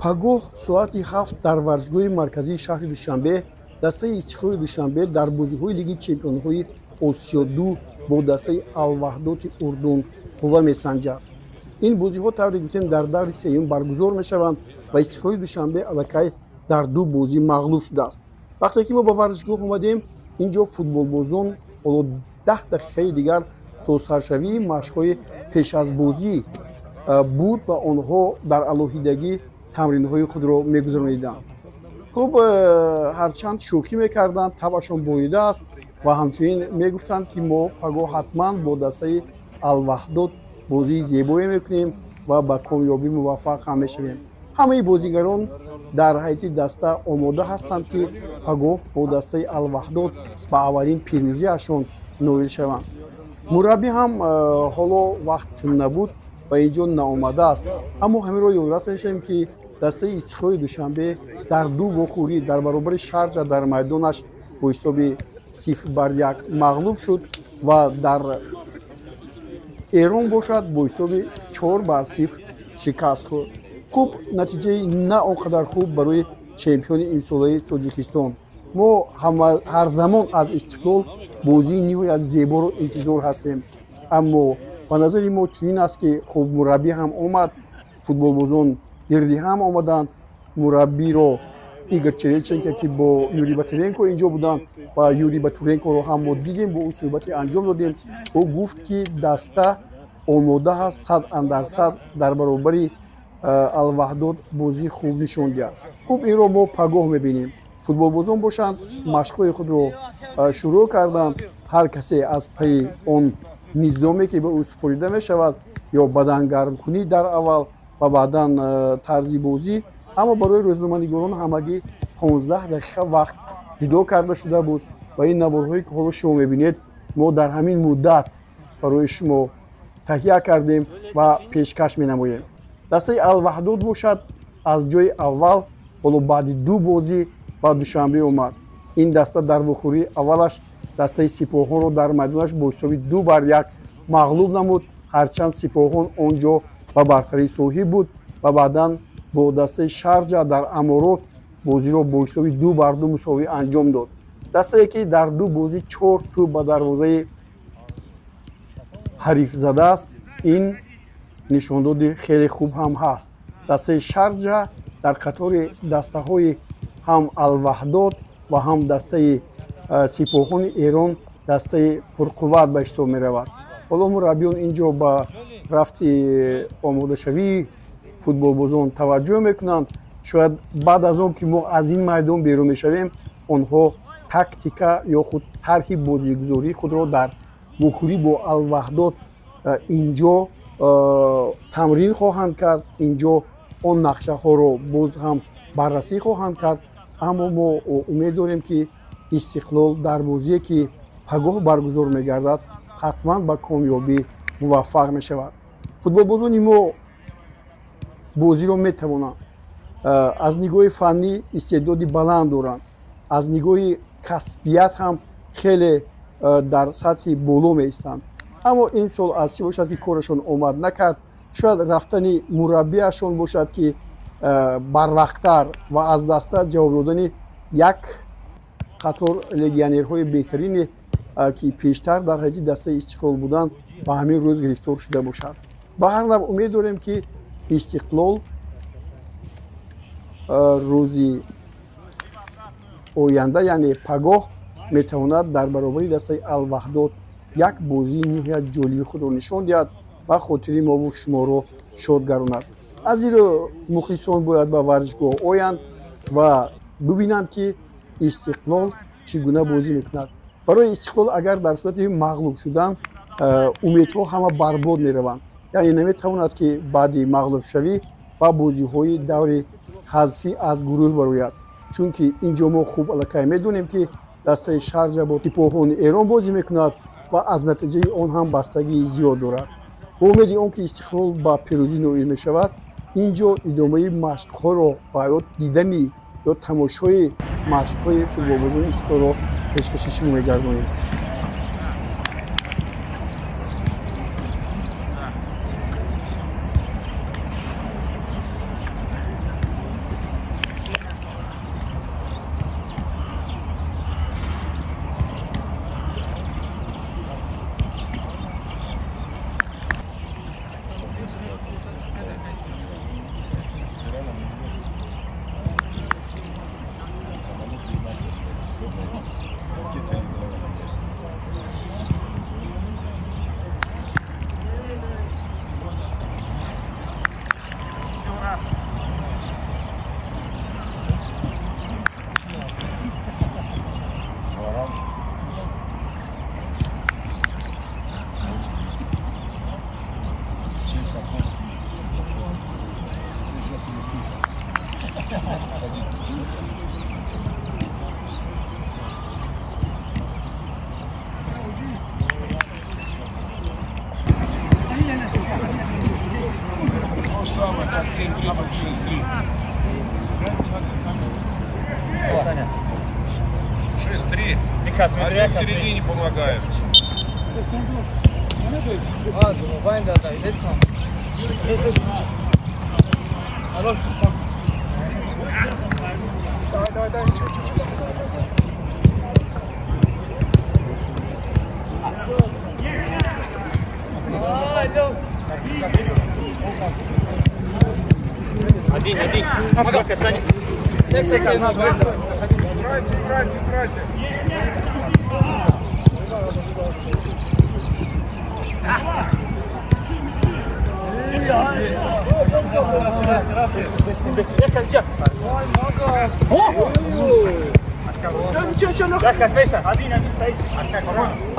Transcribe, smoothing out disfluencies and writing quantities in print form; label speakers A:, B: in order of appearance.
A: Пагоҳ соати 7 дар варзишгоҳи марказии шаҳри Душанбе дастаи Истиқлоли Душанбе дар бозиҳои Лиги чемпионҳои Осиё 2 бо дастаи Алваҳдоти Урдун қувва месанҷад. Ин бозиҳо тавре гуфтем дар даври сеюм баргузор мешаванд ва Истиқлоли Душанбе аллакай дар ду бозӣ мағлуб шудааст. Вақте ки мо ба варзишгоҳ омадем, инҷо футболбозон ҳоло 10 дақиқаи дигар то саршавии машқҳои пеш аз бозӣ буд ва онҳо дар алоҳидагӣ тамринҳои худро мегузарониданд. Хуб, ҳарчанд шӯхӣ мекарданд, табъашон боридааст ва ҳамчунин мегуфтанд, ки мо пагоҳ ҳатман бо дастаи Алваҳдод бозии зебое мекунем ва ба комёбӣ муваффақ ҳам мешавем. Ҳамаи бозигарон дар ҳайати даста омода ҳастанд, ки пагоҳ бо дастаи Алваҳдод ба аввалин пирӯзиашон ноил шаванд. Мураббӣ ҳам ҳоло вақт чун набуд ба ин ҷо наомадааст, аммо ҳаминро ёдрас мешавем, ки дастаи Истиқлоли Душанбе дар ду вохӯрӣ дар баробари Шарҷа дар майдонаш бо ҳисоби 0-1 мағлуб шуд ва дар Эрон бошад бо ҳисоби 4-0 шикаст хӯрд. Хуб, натиҷаи на он қадар хуб барои чемпиони имсолаи Тоҷикистон. Мо ҳар замон аз Истиқлол бозии ниҳоят зеборо интизор ҳастем, аммо ба назари мо чунин аст, ки хуб мураббӣ ҳам омад, футболбозон гирди ҳам омаданд. Мураббиро Игор Череченко, ки бо Юрий Батуренко инҷо буданд ва Юрий Батуренкоро ҳам мо дидем, бо ӯ суҳбате анҷом додем. Ӯ гуфт, ки даста омода ҳаст 100% дар баробари Алваҳдод бозии хуб нишон диҳад. Хуб, инро мо пагоҳ мебинем. Футболбозон бошанд машқҳои худро шурӯъ карданд. Ҳар касе аз пайи он низоме, ки ба ӯ супорида мешавад, ё бадангармкунӣ дар аввал ва баъдан тарзи бозӣ. Аммо барои рӯзноманигорон ҳамагӣ 15 дақиқа вақт ҷудо карда шуда буд ва ин наворҳое, ки ҳоло шумо мебинед, мо дар ҳамин муддат барои шумо таҳия кардем ва пешкаш менамоем. Дастаи Алваҳдод бошад аз ҷои аввал ҳоло баъди ду бозӣ ба Душанбе омад. Ин даста дар вохӯрии аввалаш дастаи Сипоҳонро дар майдонаш бо ҳисоби 2-1 мағлуб намуд. Ҳарчанд Сипоҳон он ҷо ба бартарӣ соҳиб буд ва баъдан бо дастаи Шарҷа дар Аморот бозиро бо ҳисоби 2-2 мусовӣ анҷом дод. Дастае, ки дар ду бозӣ 4 тӯб ба дарвозаи ҳариф задааст, ин нишондоди хеле хуб ҳам ҳаст. Дастаи Шарҷа дар қатори дастаҳои ҳам Алваҳдод ва ҳам дастаи Сипоҳони Эрон дастаи пурқувват ба ҳисоб меравад. Ҳоло мураббиён инҷо ба рафти омодашавии футболбозон таваҷҷӯҳ мекунанд. Шояд баъд аз он ки мо аз ин майдон берун мешавем, онҳо тактика ё худ тарҳи бозигузории худро дар вохӯрӣ бо Алваҳдод инҷо тамрин хоҳанд кард, инҷо он нақшаҳоро боз ҳам баррасӣ хоҳанд кард. Аммо мо умед дорем, ки Истиқлол дар бозие, ки пагоҳ баргузор мегардад, ҳатман ба комёбӣ муваффақ мешавад. Футболбозони мо бозиро метавонанд. Аз нигоҳи фаннӣ истеъдоди баланд доранд, аз нигоҳи касбият ҳам хеле дар сатҳи боло меистанд. Аммо имсол аз чӣ бошад, ки корашон омад накард, шояд рафтани мураббиашон бошад, ки барвақттар ва аз даста ҷавоб додани як қатор легионерҳои беҳтарине, ки пештар дар ҳайати дастаи Истиқлол буданд, ба ҳамин рӯз гирифтор шуда бошад. Ба ҳар нав умед дорем, ки Истиқлол рӯзи оянда, яъне пагоҳ, метавонад дар баробари дастаи Алваҳдод як бозии ниҳоят ҷолиби худро нишон диҳад ва хотири мову шуморо шод гардонад. Аз ин рӯ мухлисон бояд ба варзишгоҳ оянд ва бибинанд, ки Истиқлол чӣ гуна бозӣ мекунад. Барои Истиқлол агар дар сурати мағлуб шудан умедҳо ҳама барбод мераванд, яъне наметавонад, ки баъди мағлубшавӣ ба бозиҳои даври ҳазфӣ аз гурӯҳ барояд, чунки инҷо мо хуб аллакай медонем, ки дастаи Шарҷа бо Сипоҳони Эрон бозӣ мекунад ва аз натиҷаи он ҳам бастагии зиёд дорад. Бо умеди он ки Истиқлол ба пирӯзӣ ноил мешавад, инҷо идомаи машқҳоро ва ё дидани ё тамошои машқҳои футболбозони Истиқлолро пешкаши шумо мегардонем.
B: Самое, как 7-3, только 6-3. 6-3. Один в середине помогает. Давай, давай,
C: Один, один. Пока, Саня.
B: Играйте, играйте, играйте.
C: Один, один,